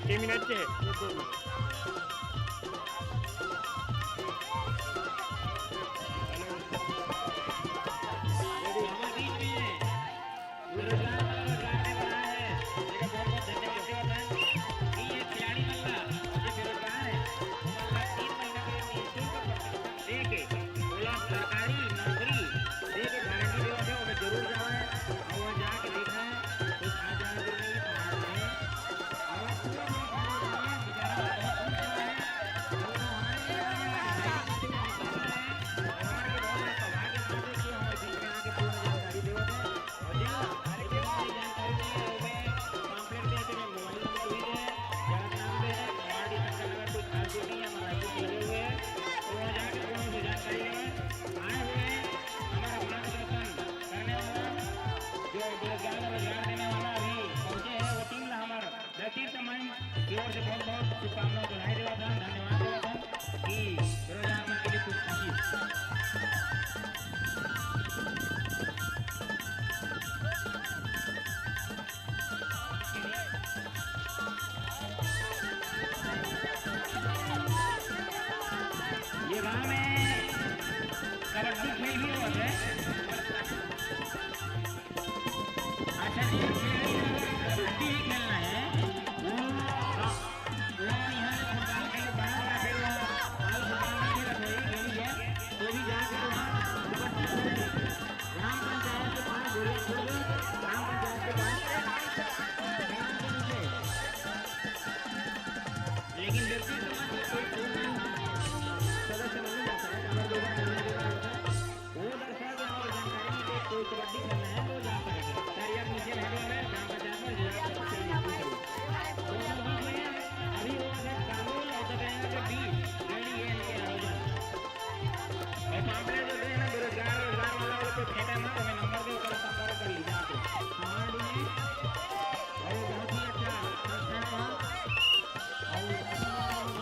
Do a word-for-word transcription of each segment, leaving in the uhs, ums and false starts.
के मिनट के है? ये दो मिनट। हेलो। ये भी हमारे बीच में है। ये रोजगार वाला रोजगार दे रहा है। ये बहुत बहुत धन्यवाद देवत है कि ये खिलाड़ी मल्ला, ये बेरोजगार है, वो मल्ला तीन महीना के लिए निःशुल्क प्रशिक्षण दे के ओला सरकारी नौकरी दे के गारंटी देवत है, ओमे जरूर जावय और वहाँ जाके देखा है, कोई खा जाने के नहीं, पहाड़ में। और पूरा बहुत सारे लोग हैं, बेचारा बहुत खुश है। और हमारे लिए बहुत बड़ा है, हमारे लिए बहुत बड़ा सौभाग्य बात है कि हमारे बीच में आके पूरा जानकारी देवत है। और जी, अरे, ये वाली जानकारी नहीं है, वो मैं pamphlet दे के मैं mobile number भी है, जरा नाम दे है, हमारा डिस्ट्रिक्ट का नंबर कोई खास जो नहीं है, हमारा रायपुर से लगे हुए हैं, तो वहाँ जाके पूरा उनसे जानकारी लेवे। आए हुए हैं हमारा मार्गदर्शन करने वाला, जो बेरोजगार को रोजगार देने वाला अभी पहुँचे हैं, वो टीम ला हमारा व्यक्तिगत माइन की ओर से बहुत बहुत शुभकामना, बधाई देवत हन, धन्यवाद देवत हन कि बेरोजगार मन के लिए कुछ कीजिए। ये गांव में कबड्डी खेल भी होत है। अच्छा जी, ये कबड्डी ही खेलना है। वो, वो यहाँ से फुटबॉल खेल बाहर या फिर वो हाल फुटबॉल नहीं खेलत है, यही है। तो भी जाके वहाँ कबड्डी खेलते हैं। ग्राम पंचायत के पास गोरखपुर में, ग्राम पंचायत के पास, ग्राम के नीचे। लेकिन व्यक्ति समाज में कोई, कोई सदस्य नहीं जाता है, अगर दो बार चलने के बाद होता है। वो दर्शक और जानकारी में कोई कबड्डी खेलना है, वो जा सके। सर, ये नीचे है जो है, ग्राम पंचायत में जो है, तो अभी वो है, कानून और बताएंगे कि बीस, रेडी है इनके आयोजन। और पापड़ा जो दे ना, बेरोजगार, रोजगार वाला, वाला कोई फेंका ना, तो मैं नंबर दे, ओकरा संपर्क कर ली, जाके। हाँ, जी। और बहुत ही अच्छा संस्था है। और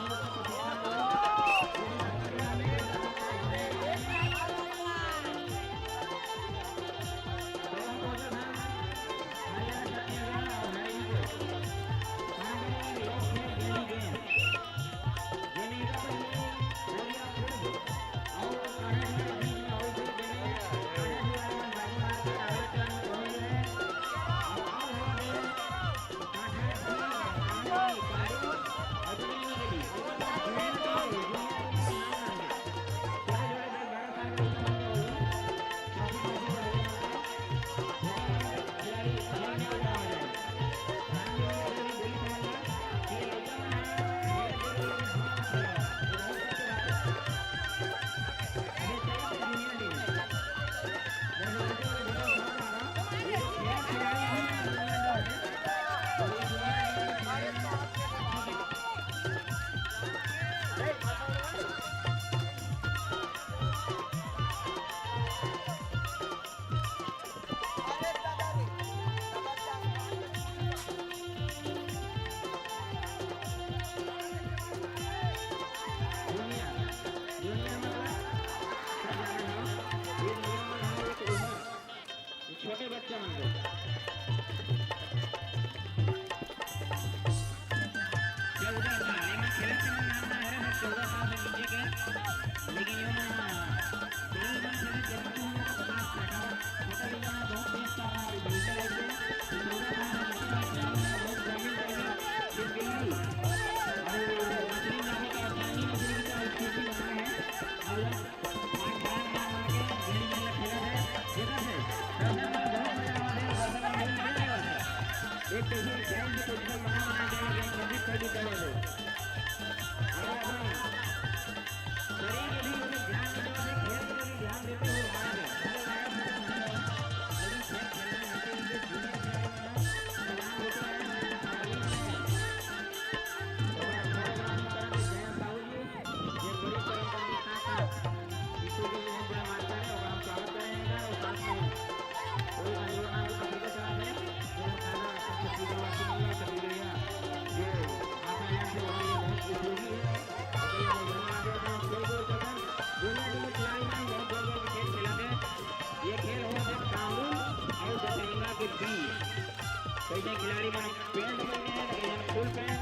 कई झन खिलाड़ी मन पैंट पहने हैं, कई झन फुल पैंट,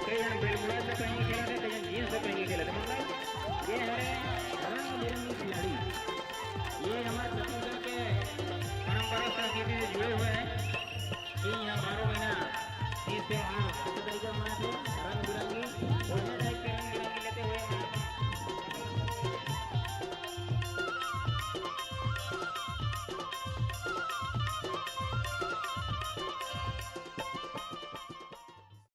कई झन बेलमुड़ा से पहन के खेलत हे, कई झन जींस से पहन के खेलत हे। मतलब ये हरे रंग बिरंगी खिलाड़ी, ये हमर छत्तीसगढ़ के परंपरा संस्कृति से जुड़े हुए हैं कि यहाँ बारह महीना तीज त्योहार इस तरीके से मनाया